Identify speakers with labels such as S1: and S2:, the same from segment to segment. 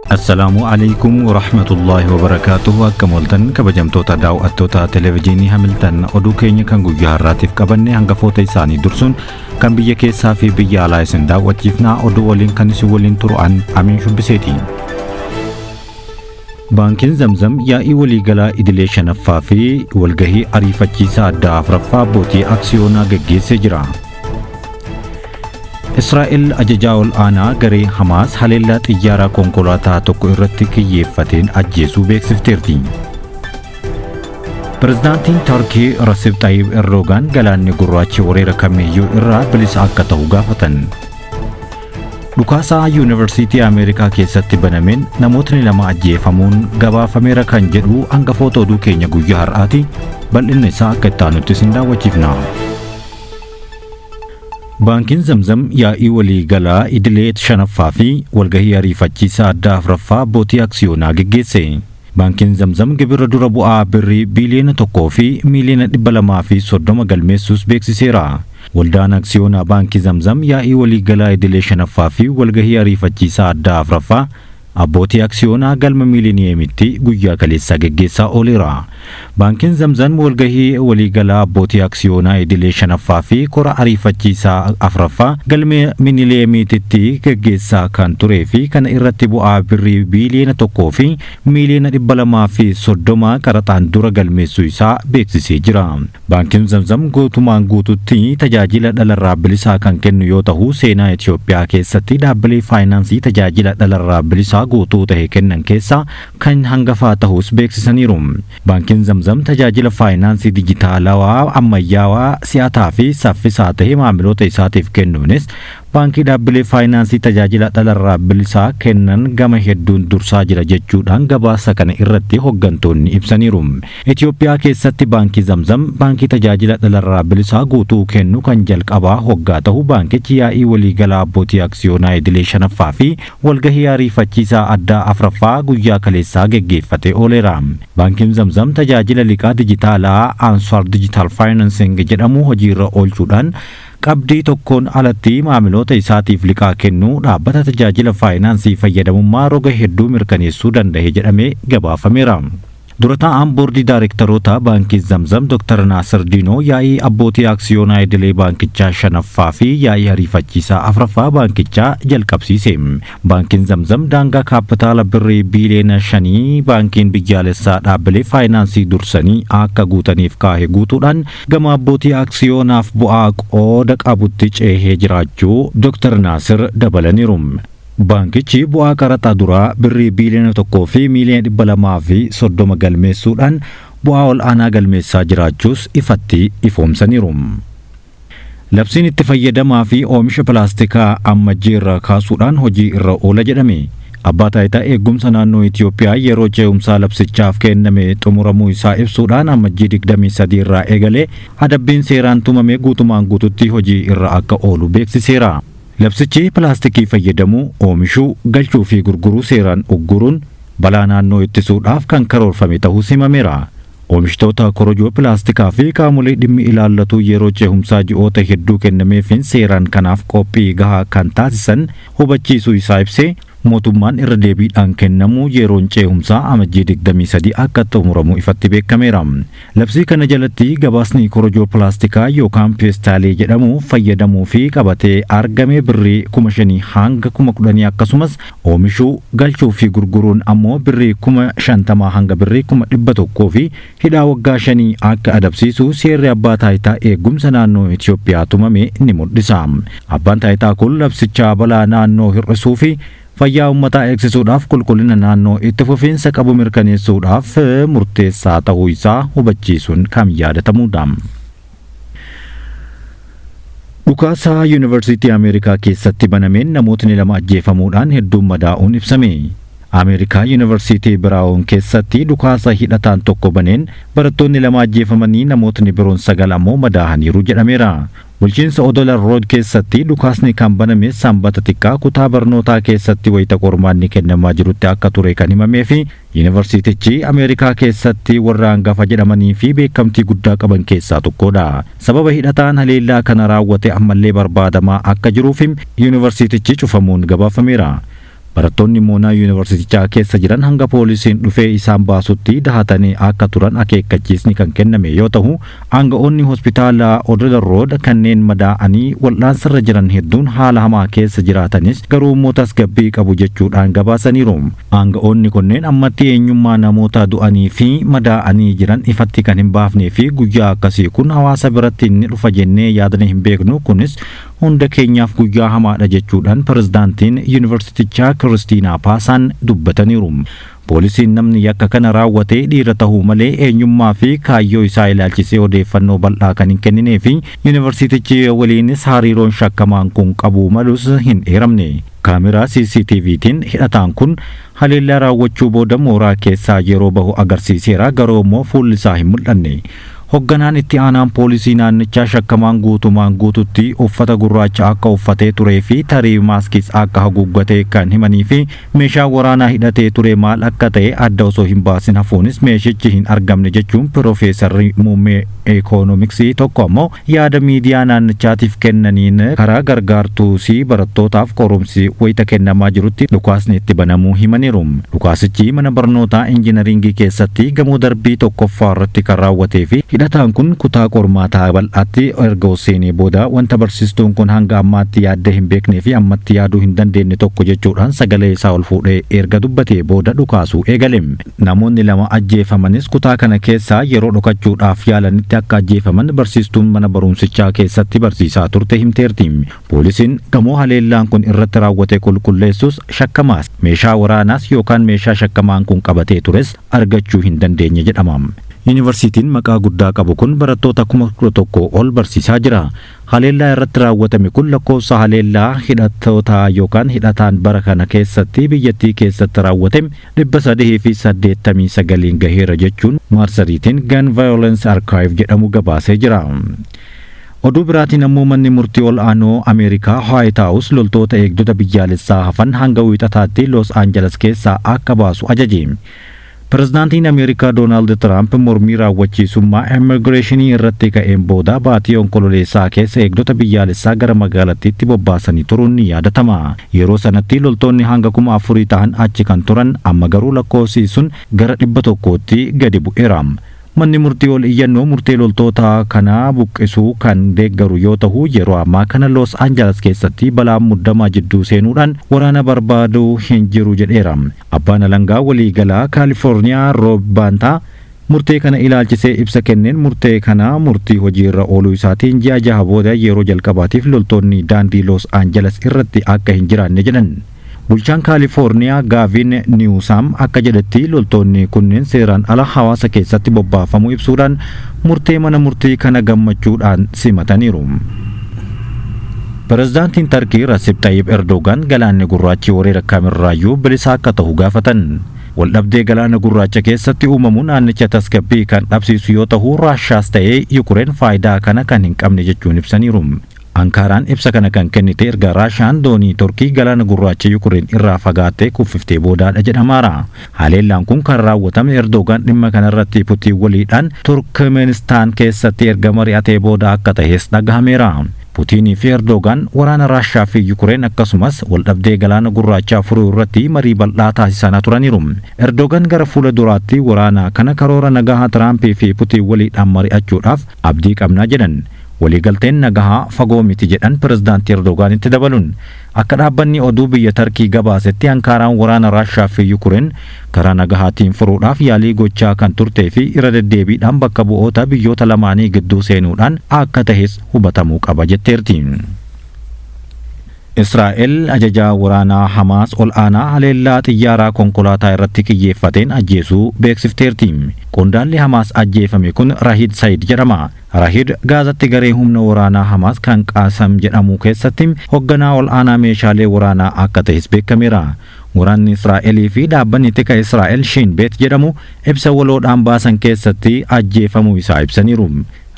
S1: Assalaamu alaikum warahmatullaahi wabarakaatuhu. Akkam ooltan, kabajamtoota daawwattoota televezyiinii Hamiltan? Oduu keenya kan guyyaa har'aatiif qabanne hangafoota isaanii dursuun kan biyya keessaa fi biyya alaa isin daawwachiifnaa. Oduu waliin kan isin waliin turu an Amiin Shubbiseeti. Baankiin Zamzam yaa'ii waliigalaa idilee shanaffaa fi walgahii ariifachiisaa addaa afuraffaa abbootii aksiyoonaa gaggeessee jira. Israa'el ajajaa ol aanaa garee Hamaas haleellaa xiyyaaraa konkolaataa tokko irratti kiyyeeffateen ajjeesuu beeksifteerti. Pirezidaantiin Turkii Recep Tayyip Erdogan galaanni gurraachi weerara kamiyyuu irraa bilisa akka ta'u gaafatan. Dhukaasaa Yuunivarsiitii Ameerikaa keessatti banameen namootni lama ajjeefamuun gabaafameera kan jedhu hangafoota oduu keenya guyyaa har'aati. Bal'inna isaa akka itti aanutti isin daawwachiifna. Baankiin Zamzam yaa'ii waliigalaa idilee shanaffaa fi walgahii ariifachiisaa addaa afuraffaa abbootii aksiyoonaa geggeesse. Baankiin Zamzam gibira dura bu'aa birrii biiliyoona 1 fi miiliyoona 230 galmeessuus beeksiseera. Waldaan aksiyoonaa Baankii Zamzam yaa'ii waliigalaa idilee shanaffaa fi walgahii ariifachiisaa addaa afuraffaa abbootii aksiyoonaa galma miileniyeemitti guyyaa kaleessaa geggeessaa ooleera. Baankiin Zamzam walgahii waliigalaa abbootii aksiyoonaa idilee shanaffaa fi kora ariifachiisaa afuraffaa galma miileniyeemiitti geggeessaa kan turee fi kana irratti bu'aa birrii biiliyoona 1 fi miiliyoona 230 qaraxaan dura galmeessuu isaa beeksisee jira. Baankiin Zamzam guutumaan guututti tajaajila dhalarraa bilisaa kan kennu yoo ta'u, seenaa Itoophiyaa keessatti dhaabbilee faayinaansii tajaajila dhalarraa bilisaa guutuu ta'e kennan keessaa kan hangafaa ta'us beeksisaniiru. Baankiin Zamzam tajaajila faayinaansii dijitaalawaa ammayyaawaa, si'ataa fi saffisaa ta'e maamiloota isaatiif kennuunis baankii dhaabbilee faayinaansii tajaajila dhalarraa bilisaa kennan gama hedduun dursaa jira jechuudhaan gabaasa kana irratti hooggantoonni ibsaniiru. Itoophiyaa keessatti Baankii Zamzam baankii tajaajila dhalarraa bilisaa guutuu kennu kan jalqabaa hoggaa ta'u, baankichi yaa'ii waliigalaa abbootii aksiyoonaa idilee shanaffaa fi walgahii ariifachiisaa addaa afuraffaa guyyaa kaleessaa geggeeffatee ooleera. Baankiin Zamzam tajaajila liqaa dijitaalaa Answar Digital Financing jedhamu hojiirra oolchuudhaan qabdii tokkoon alatti maamiloota isaatiif liqaa kennuu dhaabbata tajaajila faayinaansii fayyadamummaa roga hedduu mirkaneessuu danda'e jedhamee gabaafameera. Dura taa'aan boordii daayirektaroota Baankii Zamzam Dr. Naasir Diinoo yaa'ii abbootii aksiyoonaa idilee baankichaa shanaffaa fi yaa'ii ariifachiisaa afuraffaa baankichaa jalqabsiise. Baankiin Zamzam daangaa kaapitaala birrii biiliyoona 5 baankiin biyyaalessaa dhaabbilee faayinaansii dursanii akka guutaniif kaa'e guutuudhaan gama abbootii aksiyoonaaf bu'aa qooda qabutti ceehee jiraachuu Dr. Naasir dabalaniiru. Baankichi bu'aa qaraxa duraa birrii biiliyoona 1 fi miiliyoona 230 galmeessuudhaan bu'aa ol aanaa galmeessaa jiraachuus ifatti ifoomsaniiru. Labsiin itti fayyadamaa fi oomisha pilaastikaa Ammajjii irraa kaasuudhaan hojii irra oola jedhame. Abbaa Taayitaa Eegumsa Naannoo Itoophiyaa yeroo ce'umsaa labsichaaf kenname xumuramuu isaa ibsuudhaan Ammajjii 23 irraa eegalee adabbiin seeraan tumame guutumaan guututti hojii irra akka oolu beeksiseera. Labsichi pilaastikii fayyadamuu, oomishuu, galchuu fi gurguruu seeraan ugguruun balaa naannoo ittisuudhaaf kan karoorfame ta'uu himameera. Oomishtoota korojoo pilaastikaa fi qaamolee dhimmi ilaallatu yeroo ce'umsaa ji'oota hedduu kennameefin seeraan kanaaf qophii gahaa kan taasisan hubachiisuu isaa ibsee, mootummaan irra deebiidhaan kennamu yeroon ce'umsaa Amajjii 23 akka xumuramu ifatti beekameera. Labsii kana jalatti gabaasni korojoo pilaastikaa yookaan peestaalii jedhamu fayyadamuu fi qabatee argame birrii 5,000 hanga 10,000, akkasumas oomishuu, galchuu fi gurguruun ammoo birrii 50,000 hanga birrii 100,000 fi hidhaa waggaa 5 akka adabsiisu seerri Abbaa Taayitaa Eegumsa Naannoo Itoophiyaa tumame ni mul'isa. Abbaan taayitaa kun labsichaa balaa naannoo hir'isuu fi fayyaa uummataa eegsisuudhaaf, qulqullina naannoo itti fufiinsa qabu mirkaneessuudhaaf murteessaa ta'uu isaa hubachiisuun kan yaadatamudha. Dhukaasaa Yuunivarsiitii Ameerikaa keessatti banameen namootni lama ajjeefamuudhaan hedduun madaa'uun ibsame. Ameerikaa Yuunivarsiitii Biraawun keessatti dhukaasa hidhataan tokko baneen barattoonni lama ajjeefamanii namootni biroon sagal ammoo madaa'aniiru jedhameera. Bulchiinsa Odola Rood keessatti dhukaasni kan baname Sanbata xiqqaa kutaa barnootaa keessatti wayita qormaanni kennamaa jirutti akka ture kan himamee fi yuunivarsiitichi Ameerikaa keessatti warra hangafa jedhamanii fi beekamtii guddaa qaban keessaa tokkodha. Sababa hidhataan haleellaa kana raawwate ammallee barbaadamaa akka jiruuf yuunivarsiitichi cufamuun gabaafameera. Barattoonni moonaa yuunivarsiitichaa keessa jiran hanga poolisiin dhufee isaan baasutti dahatanii akka turan akeekkachiisni kan kenname yoo ta'u, aanga'oonni hospitaala Odeda Road kanneen madaa'anii wal'aansarra jiran hedduun haala hamaa keessa jiraatanis garuu immoo tasgabbii qabu jechuudhaan gabaasaniiru. Aanga'oonni kunneen ammatti eenyummaa namoota du'anii fi madaa'anii jiran ifatti kan hin baafnee fi guyyaa akkasii kun hawaasa biratti ni dhufa jennee yaadne hin beeknu, kunis hunda keenyaaf guyyaa hamaadha jechuudhaan pirezidaantiin yuunivarsiitichaa Kiristiinaa Paasaan dubbataniiru. Poolisiin namni yakka kana raawwate dhiira tahuu malee eenyummaa fi kaayyoo isaa ilaalchisee odeeffannoo bal'aa kan hin kenninee fi yuunivarsiitichi waliinis hariiroon shakkamaan kun qabu malus hin eeramne. Kaameraa CCTVtiin hidhataan kun haleellaa raawwachuu booda mooraa keessaa yeroo bahu agarsiiseera, garuu immoo fuulli isaa hin mul'anne. Hogganaan itti aanaan poolisii naannichaa shakkamaan guutumaan guututti uffata gurraacha akka uffatee turee fi tarii maaskis akka haguuggatee kan himanii fi meeshaa waraanaa hidhatee ture maal akka ta'e adda osoo hin baasin hafuunis meeshichi hin argamne jechuun piroofeesarri muummee ikoonomiksii tokko ammoo yaada miidiyaa naannichaatiif kennaniin karaa gargaartuusii barattootaaf qorumsi wayita kennamaa jirutti dhukaasni itti banamuu himaniiru. Dhukaasichi mana barnootaa injinariingii keessatti gamoo darbii tokkoffaa irratti kan raawwatee fi hidhataan kun kutaa qormaataa bal'aatti erga seenee booda wanta barsiistuun kun hanga ammaatti yaaddee hin beeknee fi ammatti yaaduu hin dandeenye tokko jechuudhaan sagalee isaa ol fuudhee erga dubbatee booda dhukaasuu eegale. Namoonni lama ajjeefamanis kutaa kana keessaa yeroo dhokachuudhaaf yaalanitti akka ajjeefaman barsiistuun mana barumsichaa keessatti barsiisaa turte himteerti. Poolisiin gamoo haleellaan kun irratti raawwate qulqulleessus shakkamaas meeshaa waraanaas yookaan meeshaa shakkamaan kun qabatee tures argachuu hin dandeenye jedhama. Yuunivarsiitiin maqaa guddaa qabu kun barattoota 11,000 ol barsiisaa jira. Haleellaa irratti raawwatame kun lakkoofsa haleellaa hidhattootaa yookaan hidhataan bara kana keessatti biyyattii keessatti raawwatame 389 gaheera jechuun maarsariitiin Gun Violence Archive jedhamu gabaasee jira. Oduu biraatiin ammoo manni murtii ol aanoo Ameerikaa White House loltoota eegdota biyyaalessaa hafan hanga wiixataatti Los Angeles keessaa akka baasu ajaje. Pirezidaantiin Ameerikaa Doonaald Tiraamp mormii raawwachiisummaa immigireeshinii irratti ka'een booda baatii Onkololeessaa keessa eegdota biyyaalessaa gara magaalattiitti bobbaasanii turuun ni yaadatama. Yeroo sanatti loltoonni hanga 4,000 ta'an achi kan turan, amma garuu lakkoofsi sun gara 100tti gadi bu'eera. Manni murtii ol iyyannoo murtee loltoota kanaa buqqisuu kan deeggaru yoo ta'u, yeroo ammaa kana Los Angeles keessatti balaan muddamaa jidduu seenuudhaan waraana barbaaduu hin jiru jedheera. Abbaan alangaa waliigalaa Kaalifoorniyaa Roob Baantaa murtee kana ilaalchisee ibsa kenneen murtee kana murtii hojiirra ooluu isaatiin ji'a 6 booda yeroo jalqabaatiif loltoonni daandii Los Angeles irratti akka hin jiraanne jedhan. Bulchaan Kaalifoorniyaa Gaavin Niwusaam akka jedhetti loltoonni kunneen seeraan ala hawaasa keessatti bobbaafamuu ibsuudhaan murtee mana murtii kana gammachuudhaan simataniiru. Pirezidaantiin Tarkii Rasib Xayyib Erdogaan galaanni gurraachi weerara kamirraayyuu bilisa akka ta'u gaafatan. Waldhabdee galaana gurraacha keessatti uumamu naannicha tasgabbii kan dhabsiisu yoo ta'u, Raashaas ta'ee Yukureen faayidaa kana kan hin qabne jechuun ibsaniiru. Ankaaraan ibsa kana kan kennite erga Raashaan doonii Turkii galaana gurraacha Yukureen irraa fagaattee kuffiftee boodaadha jedhamaara. Haleellaan kun kan raawwatame Erdogaan dhimma kanarratti Putiin waliidhaan Turkmenistaan keessatti erga mari'atee booda akka ta'es dhagahameera. Putinii fi Erdogaan waraana Raashaa fi Yukureen akkasumas waldhabdee galaana gurraachaa furuu irratti marii bal'aa taasisaa turaniiru. Erdogaan gara fuula duraatti waraana kana karoora nagahaa Tiraampii fi Putiin waliidhaan mari'achuudhaaf abdii qabnaa jedhan. Waliigalteen nagahaa fagoo miti jedhan pirezidaantii Erdogaanitti dabaluun. Akka dhaabbanni oduu biyya Tarkii gabaasetti Ankaaraan waraana Raashaa fi Yukureen karaa nagahaatiin furuudhaaf yaalii gochaa kan turtee fi irra deddeebiidhaan bakka bu'oota biyyoota lamaanii gidduu seenuudhaan akka tahes hubatamuu qaba jetteerti. Israa'el ajajaa waraanaa Hamaas ol aanaa haleellaa xiyyaaraa konkolaataa irratti xiyyeeffateen ajjeesuu beeksifteerti. Qondaalli Hamaas ajjeefame kun Rahid Sayid jedhama. Rahid Gaazatti garee humna waraanaa Hamaas kan Qaasam jedhamu keessatti hoogganaa ol aanaa meeshaalee waraanaa akka ta'es beekameera. Waraanni Israa'elii fi dhaabbanni tika Israa'el Shin Bet jedhamu ibsa waloodhaan baasan keessatti ajjeefamuu isaa ibsaniiru.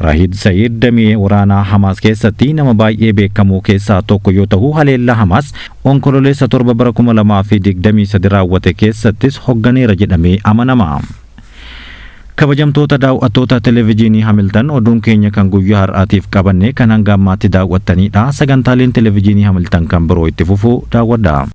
S1: Rahid Sayid damee waraanaa Hamaas keessatti nama baay'ee beekamuu keessaa tokko yoo ta'u, haleellaa Hamaas Onkololeessa 7 bara 2023 raawwate keessattis hoogganeera jedhamee amanama. Kabajamtoota daawwattoota televezyiinii Hamiltan, oduun keenya kan guyyaa har'aatiif qabanne kan hanga ammaatti daawwattanidha. Sagantaaleen televezyiinii Hamiltan kan biroo itti fufuu daawwadha.